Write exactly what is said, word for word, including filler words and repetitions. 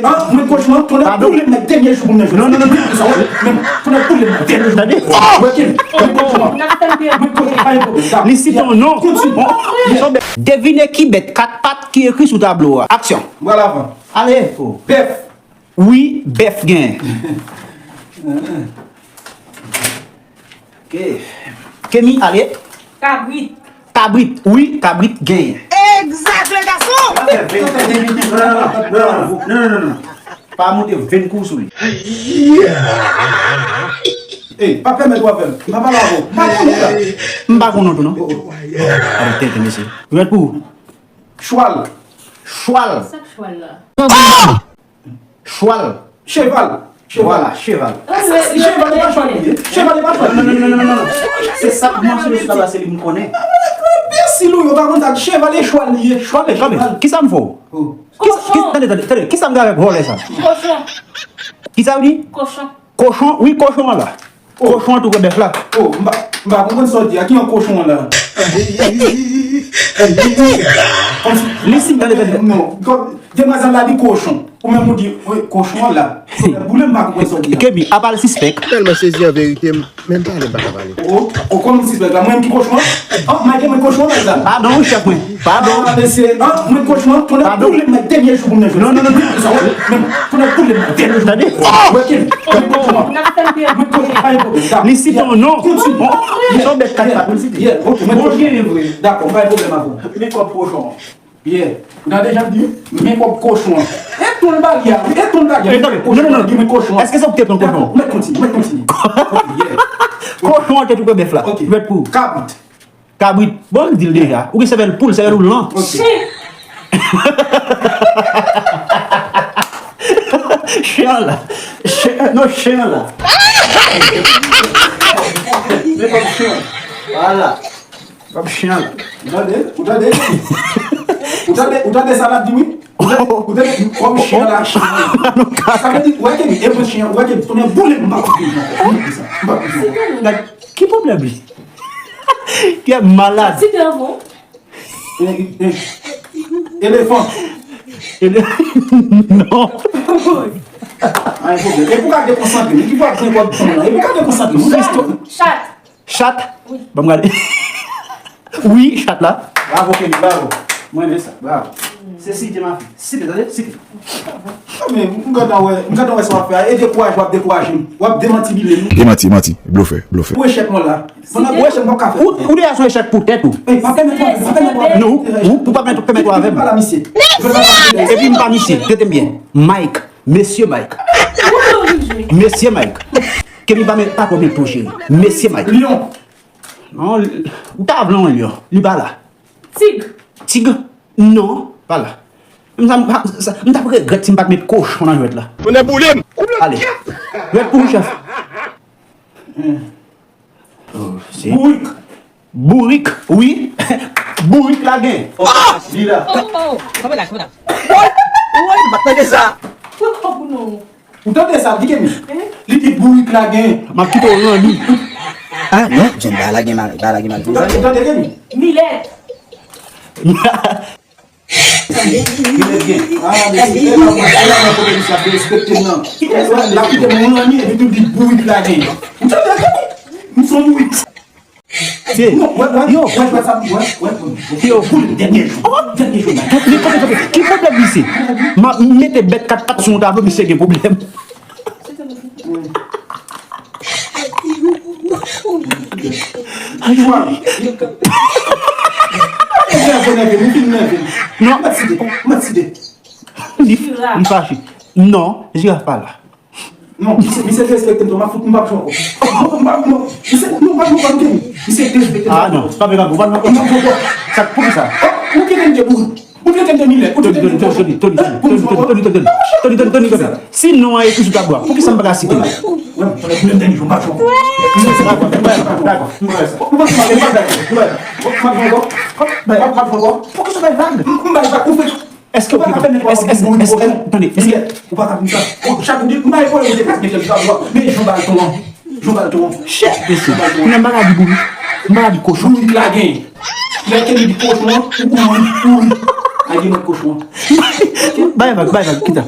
An, mwen kochon an, tonnè boule m, dènye jou pou m nan jodi. Non, non, non, non. Tonnè boule m, dènye jou. Tande. Wè, kil. Mwen kochon an. Mwen kochon an, pa gen pwoblèm. Li site yon non. Kontinye. Devine ki bèt kat pat ki ekri sou tablo a. Aksyon. Bò lavan. Ale. Bèf. Wi, bèf genyen. Ok. Kemi, ale. Kabrit. Kabrit, wi, kabrit genyen. Egzak, le gason! Non, non, non, non, non, non, non. Pa monte venn kou sou li. Ey, pa pèmèt w avè m. M pa pale avè w. M pa konnen sa. M pa konnen tou, non. Oh, oh. Alò, tenten, mesye. Jwèt pou ou. Chwal. Chwal. Sa k chwal la? Chwal. Cheval. Cheval. Vwala, cheval. Cheval e pa chwal li ye. Cheval e pa chwal li ye. Non, non, non, non, non, non. Se sa k mansyone sou tab la, se li m konnen. Enbesil ou yo pa konn sa. Cheval e chwal li ye. Chwal e cheval. Kisa m fè w? Oh. Kisa, kisa, tande, tande, tande. Kisa m gen avèk vòlè sa? Kochon. Kisa w di? Kochon. Kochon, wi, kochon an la. Oh. Kochon an tou pre bèf la. Oh, m pa, m pa konprann sa w di a. Ki yon kochon an la? Kòmsi, li si, tande, tande. Non, kòm, demwazèl la di kochon. Ou menm ou di, wi, kochon an la. Boule m pa konprann sa w di a. Kemi, apa l sispèk? M tèlman sezi an verite, m, menm pale m pa ka pale. Oh, oh, kòman m sispèk la? Mwen menm ki kochon an? Oh, malgre mwen kochon an, sa. Padon, wi, chèf mwen. Padon. Ah, mesye, ah, mwen kochon an, tonnè boule m, dènye jou pou m nan jodi. Non, non, non, non. Tonnè boule m, dènye jou. Tande. Wè, kil. Mwen kochon an. Mwen kochon an, pa gen pwoblèm. Li site yon non. Kontinye. Bon, se yon bèt kat pat, li site. Yeah, ok, mwen kochon an. Dakò, pa gen pwoblèm avè w. Men kòb kochon an. Yeah. Ou ta deja di, men kòb kochon an. E ton bagay a, e ton bagay a. Men tande, non, non, non. Di men kochon an. Èske se ou ki te pran kochon an? Dakò, mwen kontinye, mwen kontinye. Ok, yeah. Kochon an te tou pre bèf la. Ok. Jwèt pou ou. Kabrit. Kabrit. Bon, m di l deja. Ou gen sèvèl poul, sèvèl ou lan. Ok. Chen. Chen an la. Chen, non, chen an la. Men kòb chen an. Vwala. Kòb chen an la. Ou tande? Ou tande? Ou tande? Ou tande sa l ap di, wi? Ou tande? Ou tande? Kòb chen an la, chen an la. Sa vle di, ou wè ke e mwen chen an, ou wè ke tonnè boule m, m pa koute ankò. M pa koute sa. M pa koute ankò. Gad, ki pwoblèm li? Kè malad. Ti te anvan. E, e, e. Elefan. Ele-, non. Ay, pwoblèm. E pou ka dekonsantre m, ki fwa k gen kòb chen an la? E pou ka dekonsantre m. Chat. Chat? Wi. Ban m gade. Wi, chat la. Bravo, Kenny, bravo. Mwen renmen sa. Bravo. Se site, ma fille. Site, tande? Site. Ah, men, m gentan wè, m gentan wè sa w ap fè a. E dekouraje, w ap dekouraje m. W ap demantibile m. E manti, manti. Blofè, blofè. Ou echèk mwen la. Pandan ou echèk, m p ap ka fè. Ou, ou deja se yon echèk pou tèt ou. Ey, pa pèmèt mwen, pa pèmèt mwen. Non, ou, ou pa pèmèt, pèmèt avè m. Epi m pa misye. Epi m pa misye. Tete m byen. Mike. Mesye Mike. Mesye Mike. Kemi pa men, pa twò men tou, cheri. Mesye Mike. Lyon. Non, li, ou ta vle yon lyon. Li pa la. Tig. Tig? Non, pa la. M sa, m pa, sa, m t ap regrèt si m pa t met kochon nan jwèt la. Tonnè boule m! Ale. Jwèt pou ou, chèf. Oh, se bourik. Bourik, wi. Bourik la gen. Ah! Li la. Oh, oh, oh. Kanpe la, kanpe la. Woy! Woy, m pa t tande sa. Ou tande sa, di Kemi. Li di bourik la gen. M ap kite w ranni. Ah, non, Jen, bagay la gen mal, bagay la gen mal. Ou tande, ou tande Kemi? Milèt. Milèt gen. Ah, mesye, e la, e la, mwen kote misye ap derespekte m nan. L ap kite m ranni, epi tou di bourik la gen. Ou tande Kemi? M se yon bourik. Se, non, wè, wè, yo, wè, wè sa, wè, wè, wè. Yo, boule m, dènye jou. Dènye jou la. Kanpe, kanpe, kanpe. Ki pwoblèm li se? M ap mete bèt kat pat sou yon tablo, misye gen pwoblèm. Chwa. E jwè ap nève m, m fin nève m. Non. M ap site, m ap site. Li, li fache. Non, jiraf pa la. Non, misye, misye derespekte m tou, m ap fout, m p ap jwe ankò. M p ap, non, misye, non, m p ap jwe ankò, misye derespekte m. Ah, non, pa vle, pa vle, pa vle. M p ap jwe ankò. Sa, poukisa? Oh, ou kite m debout. Ou trete m de milèt. Ou trete m de kochon. Tony, Tony, Tony, Tony, Tony, Tony, Tony, Tony, Tony, Tony, Tony, Tony, Tony, Tony, Tony. Si non an ekri sou tablo a, poukisa m pa ka site l? Wè, wè, wè, mwen menm dènye jou, m pa jwe ankò. Dakò, dakò, dakò. Ou pa jwe ankò? M pa jwe ankò. M pa jwe ankò. M pa jwe ankò. Poukisa w bay vag? M bay vag, ou fè Èske ou pa ka fè nenpòt moun kochon? Tande, èske ou pa ka konn sa? Bon, chak ou di, m pa gen pwoblèm ou te pase Michel Dubois, men Jean Balton an. Jean Balton an. Chèf, mesye. Kounye a m pa ka di bourik. M pa ka di kochon. Bourik la gen. Lè ke li di kochon an, ou bourik, bourik. A gen lòt kochon an. Bay vag, bay vag, kite sa.